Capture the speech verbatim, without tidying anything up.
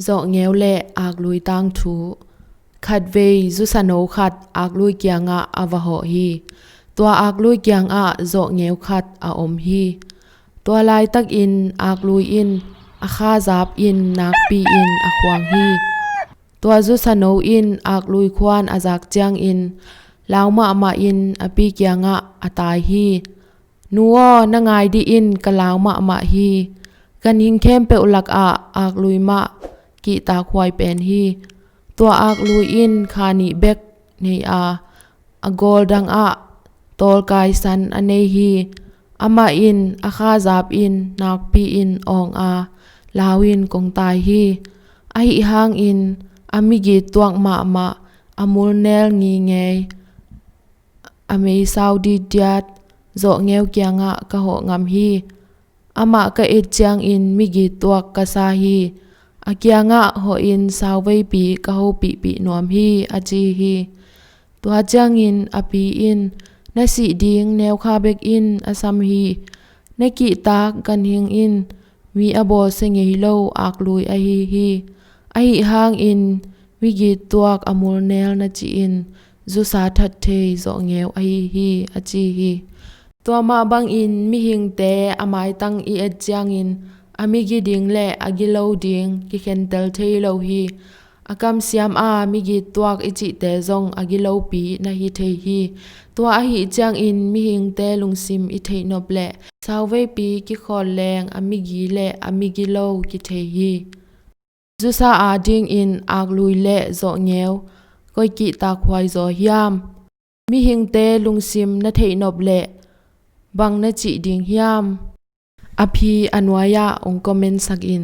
Zawhngeu le aklui tangthu. Khatvei zusano khat aklui kiangah a va hawh hi. Tua aklui kiangah zawhngeu khat a om hi. Tua laitakin aklui in a kha zap in nakpi in a khuang hi. Tua zusano in aklui khuan a zak ciangin lau mahmah in a pi kiangah a tai hi. Nu aw, na ngai dih in, ka lau mahmah hi. Ganhing khempeuh lakah aklui mah kihtakhuai pen hi. Tua aklui in kha nih bek nei a, a gawl dangah tawlkai san a nei hi. Amah in a kha zap in nakpi in awng a, lau in kong tai hi. Ahi hangin a migit tuak mahmah, a mulnel ngingei, a meisau ditdiat zawhngeu kiangah ka hawh ngam hi. Amah ka et ciangin migit tuak ka sa hi. A kiangah hawhin sauveipi ka hopihpih nuam hi, a ci hi. Tua ciangin a pi in, na sih ding neukha bek in a sam hi. Na kihtak ganhing in mi a bawlsia ngei lo aklui ahi hi. Ahi hangin migit tuak a mulnel na cih in zusa that thei zawhngeu ahi hi, a ci hi. Tua mah bangin mihingte a maitang i et ciangin a migi ding le a gilo ding kikhentel thei lo hi. A kamsiam a migit tuak i cihte zong a gilopi na hi thei hi. Tua ahi ciangin mihingte lungsim i theihnop le sauveipi kikhawl leng a migi le a migilo kithei hi. Zusa adingin aklui le zawhngeu koi kihtakhuai zaw hiam? Mihingte lungsim na theihnop le bang na cih ding hiam? A phi a nuai-ah ong comment sak in.